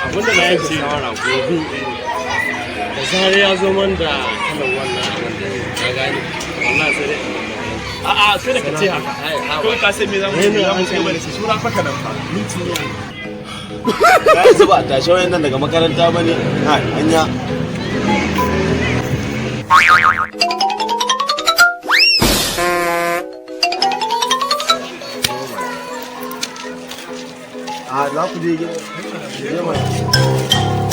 Abinda na yanke shawara, gobe da zarar ya zo man da kalan wannan abin da ka gane, wallahi sai dai in bar makaranta. A'a, sai da ka ce haka. Ai, ha. Kawai ka sai me za mu Rainin za mu sai hankali. Bane shi sura fa kadan fa. Minti nawa ne? Ka yanzu ba a tashi wayan nan daga makaranta ba ne? Ha, hanya. A za ku je gida. Je mana.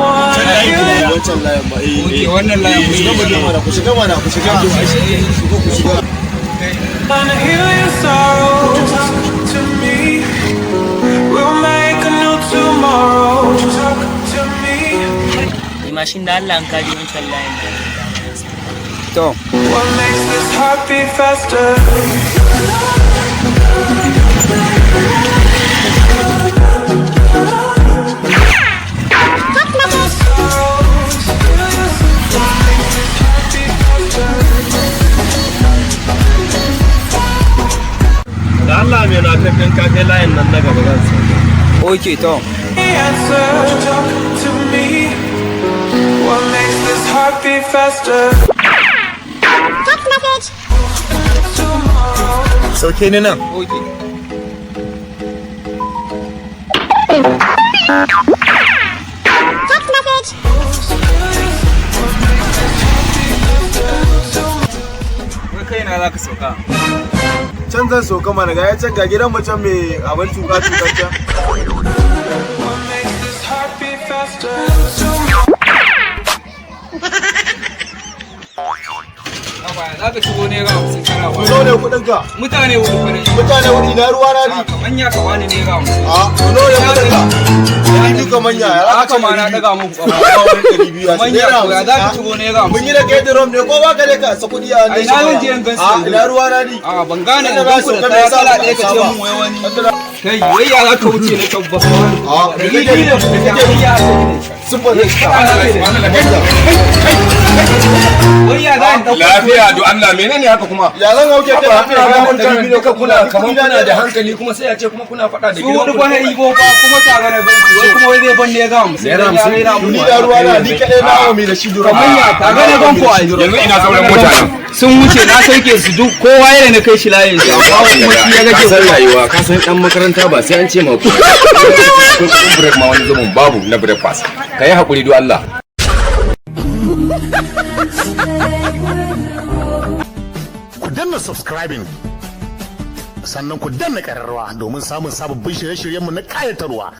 Wancan layin ba, eh. Wannan layin. Ku shiga mana, ku shiga mana, ku shiga. Ku shiga. Wanna heal your sorrows to me. We'll make a new tomorrow. Talk to me. Mashin da Allah, an kaji wancan layin da To. What makes this heart beat faster? Sorrows, what makes this heart beat faster? Da Allah mai na kai, ka kai layin nan na gaba, zan sauka. Okay, to. Answer. Talk to me. What makes this heart beat faster? Tomorrow. Sauke ni nan. Okay. Wai kai na za ka sauka? Can zan sauka mana, ga ya can, ga gidan mu can mai abin tuka tuka can. What makes this heart beat faster? Tomorrow. Za ka shigo ₦50 kana Ku ba. zo ne kuɗin ka. Mutane hudu fa ne. Mutane hudu, na ruwa na ni. Ka manya, ka bani ₦50. A ku zo ne kuɗin ka. 200 ka manya ya za ka Haka ce ma na 200? daga muku kafa. Ba wani 200 ya ce Manya naira ko ya za ka hamsin. shigo ₦50? Mun yi da kai drum ne ko ba ka ne ka sa kuɗi a Ai, na zan je in gan su A yanzu. ina ruwa na ni. A ban gane in Kada gan za ku su da ka kaya me kala yasa ɗaya ka ce ba? mun wai wani. Kada Kai, wai ya za ka wuce na tabbas. A me kake 200 ne me kuɗi, kake ya aka yi ne. Sun ba zai Wai ya za in ɗauko. Lafiya do Allah, menene haka kuma? Ya zan hauke kai Haba, ka kuna mun 200 ne duka kuna kaman kuna da hankali. hankali, kuma sai a ce kuma kuna faɗa da Su gidan hudu fa na ibo fa, kuma tare na gan ku, wai kuma wai zai ban ₦50. ₦50? Ya raina mun Ni wayo. da ruwa na ni kadai na hawa mai da shi drum. Kamar ya tare na gan ku a Yanzu ina sauran mota nan. Sun wuce, na sauke su duk, kowa yana na kai shi layin shi, amma kuma shi ya Ka rage. san rayuwa, ka san dan makaranta ba sai an ce ma ku. Kuɗin break ma wani zubin babu na breakfast. Ka yi haƙuri do Allah. Ku danna subscribing, sannan ku danna ƙararrawa domin samun sababbin shirye-shiryenmu na ƙayatarwa.